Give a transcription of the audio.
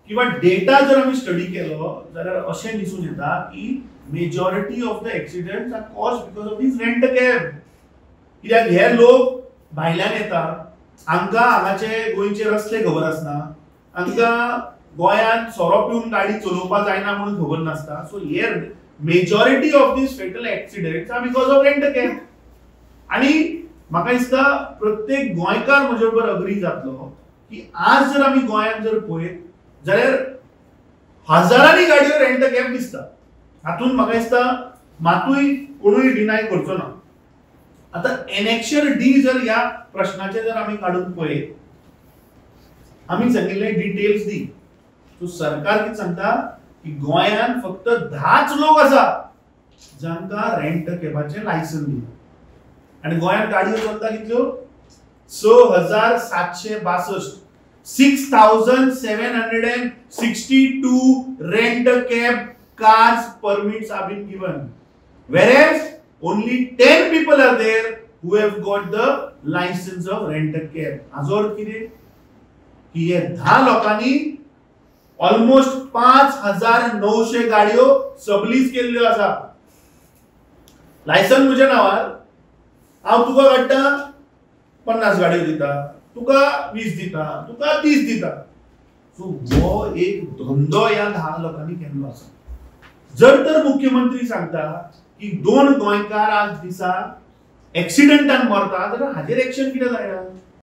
किंवा डेटा जर आमी स्टडी केलो जाल्यार अशें दिसून येता की majority of the accidents are caused because of these rent cab. कित्याक हे लोक भायल्यान येता, हांकां हांगाचे गोंयचे रस्ते खबर आसना, हांकां गोंयांत सोरो पिवन गाडी चलोवपाक जायना म्हणून खबर नासता. सो हे majority of these fatal accidents are because of rent cab. आणि म्हाका दिसता प्रत्येक गोंयकार म्हजे बरोबर अग्री जातलो की आज जर आमी गोंयांत जर पळयत जाल्यार हजारांनी गाडयो रेंट कॅब दिसता. हातूंत म्हाका दिसता मातूय कोणूय डिनाय करचो ना. आतां एनेक्शर डी जर ह्या प्रश्नाचे जर आमी काडून पळयत, आमी सांगिल्ले डिटेल्स दी. सो सरकार कितें सांगता की गोंयांत फक्त 10 लोक आसा जांकां रेंट कॅबाचें लायसन दिलां. आनी गोंयांत गाडयो चलता कितल्यो? 6762, 6762 rent cab cars permits are been given, whereas only 10 people are there who have got the license of rent a cab. हाजो अर्थ कितें की हे 10 लोकांनी ऑलमोस्ट 5900 गाडयो सबलीज केल्ल्यो आसा. लायसन म्हज्या नांवार, हांव तुका काडटा 50 गाडयो दिता, तुका 20 दिता, तुका 30 दिता. सो हो एक धंदो ह्या 10 लोकांनी केल्लो आसा. जर तर मुख्यमंत्री सांगता की 2 गोंयकार आज दिसा एक्सिडंटान मरता जाल्यार हाजेर एक्शन कित्याक जायना?